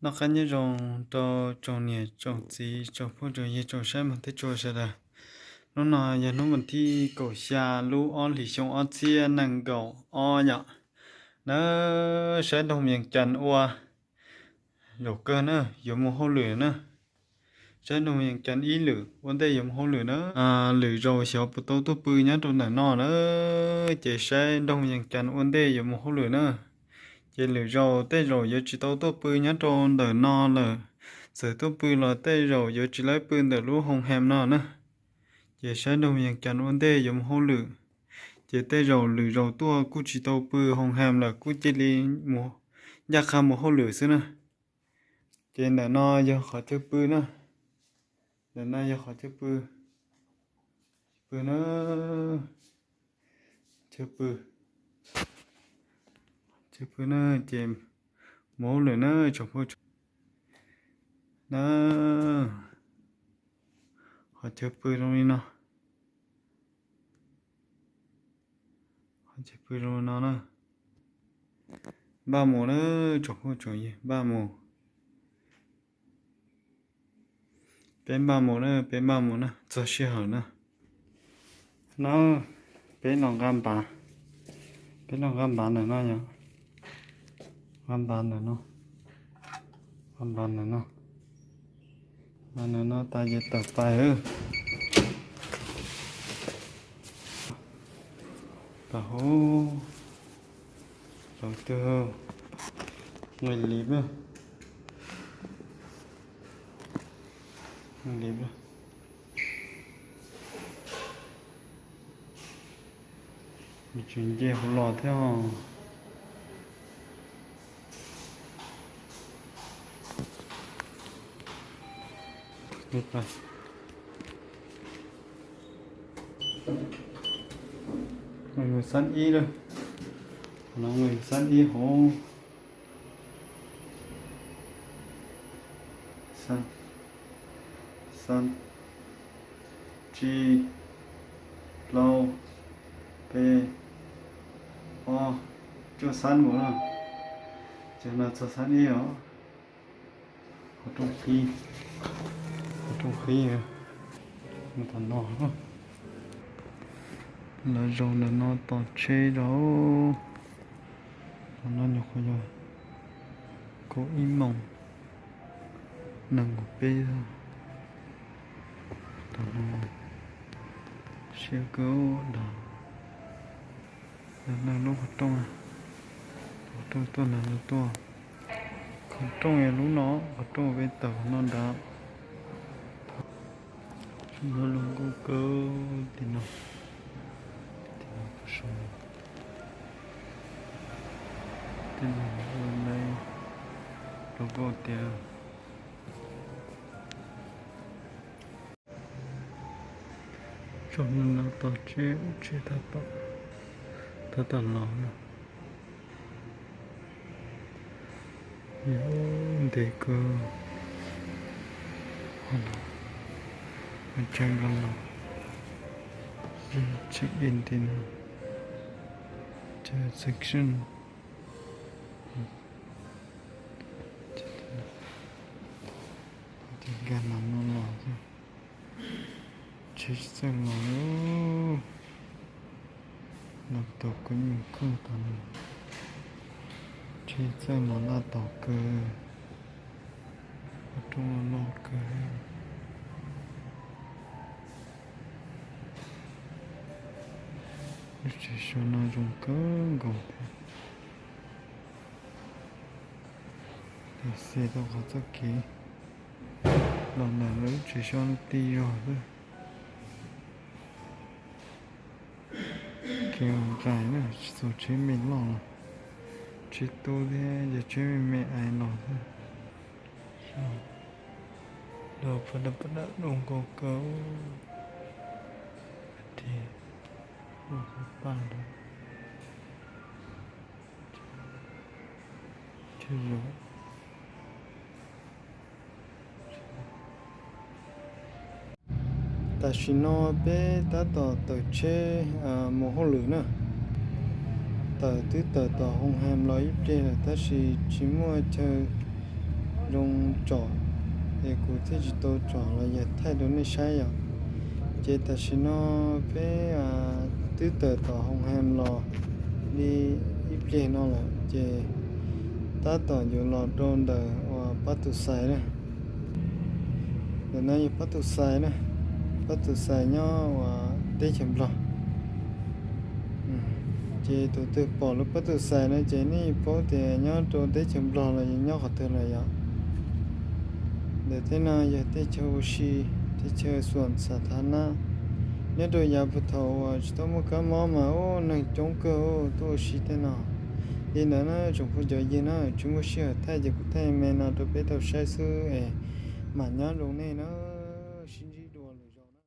Noj qab nyob zoo rau tsoom niam tsoom txiv tsoom phooj tsoom ywg tsoom saib mog thiab tsoom sawv daws. Hnub no yog hnub vas thib kaum xya lub ob hlis xyoo ob txhiab nees nkaum ob yom. Na, saib nroog Vees Cas ua zaum kawg na, yuav mus hauj lwm na. Saib nroog Vees Cas ib lwm ua ntej yuav mus hauj lwm na. Lwm zaus xyov puas tau tuaj pw nyob rau ntawm no na. Ces saib nroog Vees Cas ua ntej yuav mus hauj lwm na. Ces lwm zaus tej zaum yuav tsis tau tuaj pw nyob rau ntawm no lawm. Txawm tuaj pw los tej zaum yuav tsis laib pw ntawm lub hoo hem no na. Ces saib nroog Vees Cas ua ntej yuav mus hauj lwm. Ces tej zaum lwm zaus tuaj kuj tsis tau pw hoo hem lawm, kuj cia li mus ncaj qha mus hauj lwm xwb na. Ces ntawm no yog qhov chaw pw na. Ntawm no yog qhov chaw pw. Pw na. Chaw pw. Chaw pw na, ces mus hauj lwm na tsoom phooj tsoom ywg na. Qhov chaw pw zoo li no. Qhov chaw pw zoo li no na. Npaj mus na tsoom phooj tsoom ywg, npaj mus. Peb npaj mus na, peb npaj mus na, txog sij hawm na. No, peb los nqa npav, peb los nqa npav ntawm no yom. Nqa npav ntawm no, nqa npav ntawm no. Npav ntawm no tas ces tawm pais. Tawm hauv, lawv twg, nqis li, nqis li. Nws tseem nce hauv los thiab os. Nqis xab ib lawm. Qhov no nqis xab ib hauv. Xab, xab, tsib, plaub, peb, ob, cuaj xab nkaus na. Ces no txog xab ib os. Qhov rooj qhib, qhov rooj qhib, mus tom no. Lawv zaum ntawm no tos tsheb zaum. Qhov no nyuam qhuav yog kaum ib moos nees nkaum peb. Tom no siab kawg nrad. Lawv neeg lub qhov rooj, qhov rooj tuaj ntawm no tuaj. Qhov rooj yog lub no, qhov rooj peb tawm no nrad. Lub lub nkauj kawg tim no, tim no, tim no, lub nkauj tiag. Tsoom no tos tsheb, tsheb tab tom, tab tom los no. Yog ntev kawg. Qhov no, check nkag los, check in tim no, check section. Nkag los no los xwb. Tsheb txawj los, los tau kawg, nyuam kawg tau, tsheb txawj los laj tau kawg, ua rooj loj kawg. Lub tsev so no zoo kawg nkaus thiab. Ces tau qhov txoj kev los ntawm lub tsev so no tib zog xwb. Kev nqaim na, tsis txog tsheb me loj los, tsheb tub thiab yog tsheb me me ais los xwb. Los pab dab pab dab zoo nkauj kawg. Tiag, zoo nkauj paj ntawd. Thiab zoo. Tam sim no peb tab tom tawm tsheb mus hauj lwm na. Tawm twb tawm tom hoo hem los ib pliag lawm tab sis tsis muaj chaw zoo tsom, es kuv thiaj tsis tau tsom los yog thaij rau nej saib yom. Ces tam sim no peb twb tawm tom Hoo Heem los li ib pliag no lawm ces tab tom yuav los rau ntawm uas Pab Tus Xais na. Ntawm no yog Pab Tus Xais na, Pab Tus Xais nyob uas teb chaws Nplog. Ces tus twg pom lub Pab Tus Xais no ces nej paub tias nyob rau teb chaws Nplog los yog nyob qhov twg lawm yom. Ntawm tej no yog tej chaw ua si, tej chaw xuam xas thav na. Nyob rau yav puag thaum uas tsis tau muaj kab mob mas ub neeg coob kawg tuaj ua si tej no. Li ntawd na tsoom phooj cov ywg na, tsis muaj sij hawm thaij ces kuv thaij me no rau peb tau saib xwb es mam nyob zoo nej na.